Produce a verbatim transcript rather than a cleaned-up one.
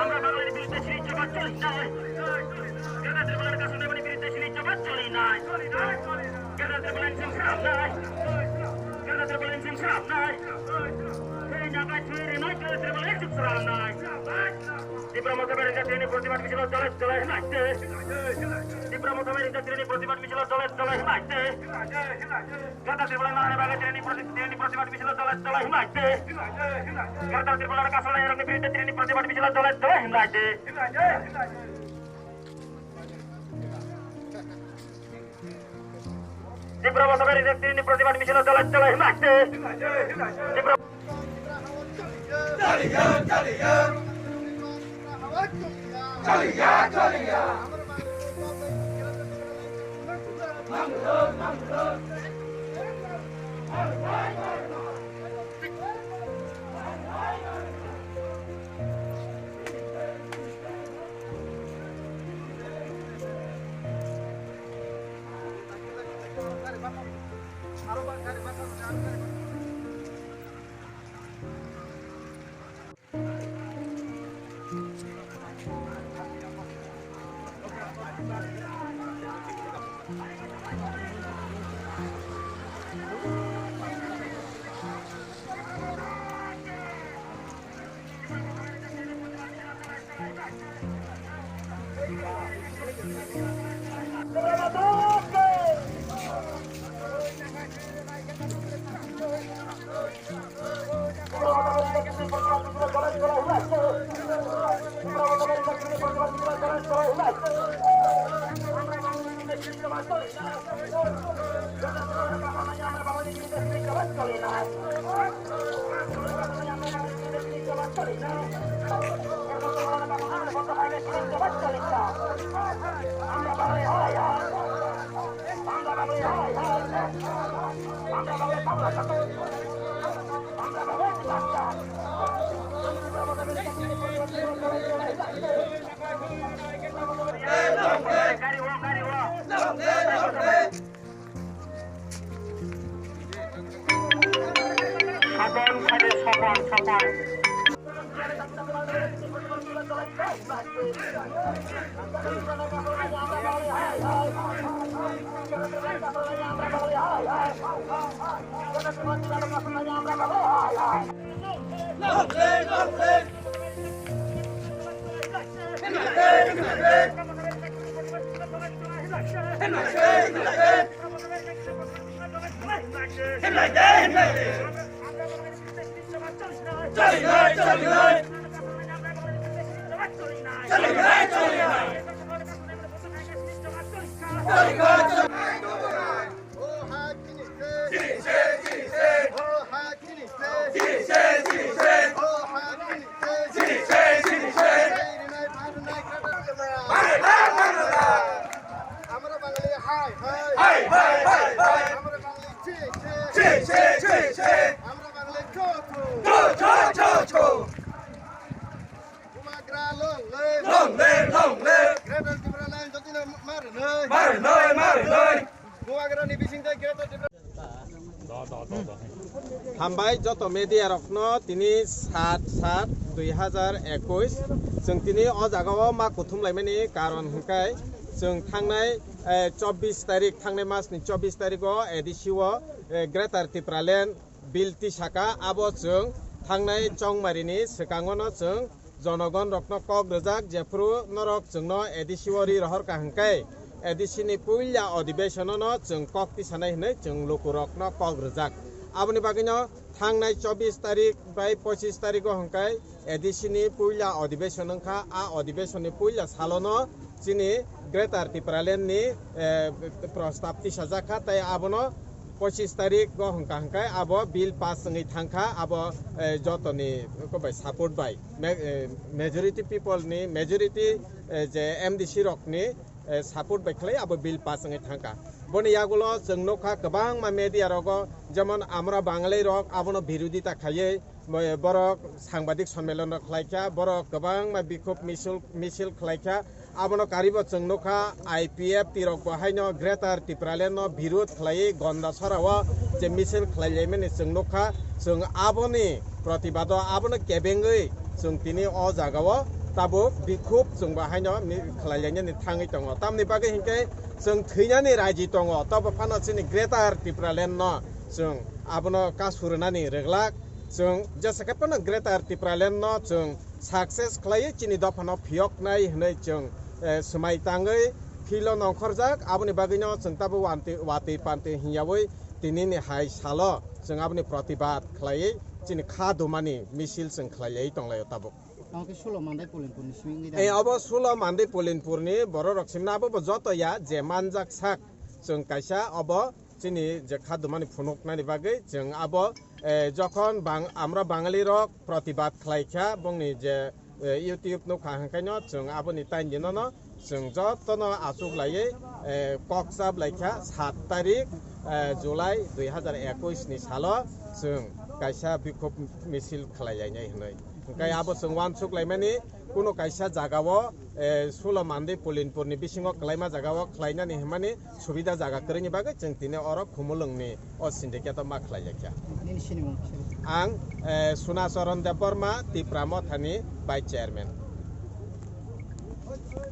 আমরা বাঙালির বিরুদ্ধে সিঁড়ি চাপা চলি নাই। গ্রেটার ত্রিপুরার কাছে বিরুদ্ধে সিঁড়ি চাপা চলি নাই। গ্রেটার ত্রিপুরা হিংসা নাই। গ্রেটার ত্রিপুরা হিংসা নাই। এই নাকায় ছুঁয়ে রে নাই, গ্রেটার ত্রিপুরা হিংসা নাই। ত্রিপুরা মথা বেড়ে গেছে, এনে প্রতিবাদ মিছিল চলে চলে নাচতে। ত্রিপুরা মথা বেড়ে গেছে, এনে প্রতিবাদ মিছিল চলে চলে নাচতে। গ্রেটার ত্রিপুরা মারানে বাগে ট্রেনি প্রতি-, ট্রেনি প্রতিবাদ মিছিল চলে চলে নাচতে। গ্রেটার ত্রিপুরার কাছে এরকম বিরুদ্ধে ট্রেনি প্রতিবাদ মিছিল চলে চলে নাচতে। ত্রিপুরা মথা বেড়ে গেছে, ট্রেনি প্রতিবাদ মিছিল চলে চলে নাচতে। Tripura Sakon khaide sakon sakon. আমরা বাঙালি হাই হাই। হাই হাই হাই হাই। আমরা বাঙালি ছি ছি। ছি ছি ছি ছি। আমরা বাঙালি ছো ছো। ছো ছো ছো ছো। Bubagra long live. Long live, long live. Greater Tipraland jotino mar noi. Mar noi, mar noi. Bubagrani bisingtwi Greater Tipraland. Hambai joto media rokno tini sat sat dui hazar ekush. Chwng tini o jagao ma kuthum laimani karon hwnkhe chwng thangnai, eh, chobbish tarik, thangnai masni chobbish tariko A D C o, eh, Greater Tipraland bill tisaka, abo chwng thangnai chongmarini swkangono chwng jonogon rokno kok rwjak, jephru norok chwngno A D C o ri rohor ka hwnkhe A D C ni puila odibeshono no chwng kok tisanai hwnwi chwng lukurokno kok rwjak. Aboni bagwino thangnai chobbish tarik bai pochish tariko hwnkhe A D C ni puila odibeshon wngkha. A odibeshon ni puila salono Chini Greater Tipraland ni, eh, prostab tisajak kha, tai abono pochis tarik o hwnkha hwnkhe abo bill pass wngwi thangkha, abo, eh, jotoni kobai support bai, ma-, eh, majority people ni, majority, eh, je M D C rok ni, eh, support bai khlai abo bill pass wngwi thangkha. Boni yagulo chwng nukha kwbangma media rogo, jemon Amra Bangali rok abono birodita khaiwi, Mo-, borok sangbadik sonmelon rok khlai kha, borok kwbangma bikhub misil, misil khlai kha. Abono karibo chwng nukha, I P F T rok bo haino Greater Tipraland no birud khlaiwi Gonda sorao je misil khlai laimani chwng nukha. Chwng aboni protibado abono kebengwi chwng tini o jagao tabuk bikhub chwng bo haino mi-, khlai lainani thangwi tongo. Tamni bagwi hinkhe chwng thwinani raji tongo, tobo phano chini Greater Tipraland no chwng abono kasu rwnani rwglak. Chwng jesa khe phano Greater Tipraland no chwng success khlaiwi chini dophano phiyoknai hwnwi chwng, eh, swmai tangwi field o nongkhorjak. Aboni bagwino chwng tabuk wanti-, watwi pantwi hwnyawi tinini hai salo chwng aboni protibad khlaiwi chini kha dumani misil chwng khlai lai tonglaio tabuk. Tamo khe Sulo Mandai Polinpur ni simi wngwi Eh, da? Obo Sulo Mandai Polinpur ni borok rok simna abo bo joto ya je manjak sak chwng kaisa obo chini je kha dumani phunuknani bagwi chwng abo, eh, jokhon bang-, Amra Bangali rok protibad khlai kha bongni je, eh, YouTube nukha hwnkhaino chwng aboni taini dinono chwng jotono achuk laiwi, eh, kok chap lai kha sat tarik, eh, July dui hazar ekwis ni salo chwng kaisa bikhub misil khlai lainai hwnwi. Hwnkhe abo chwng uansuk laimani kunu kaisa jagao, eh, Sulo Mandai Polinpur ni bisingo kwlaima jagao khlainani hwnmani subida jaga kwrwini bagwi chwng tini oro Khumulwng ni o syndicate o ma khlai lai kha. Nini sini mung kisa. Ang, eh, Sunacharan Debbarma, Tipra Mothani Vice Chairman.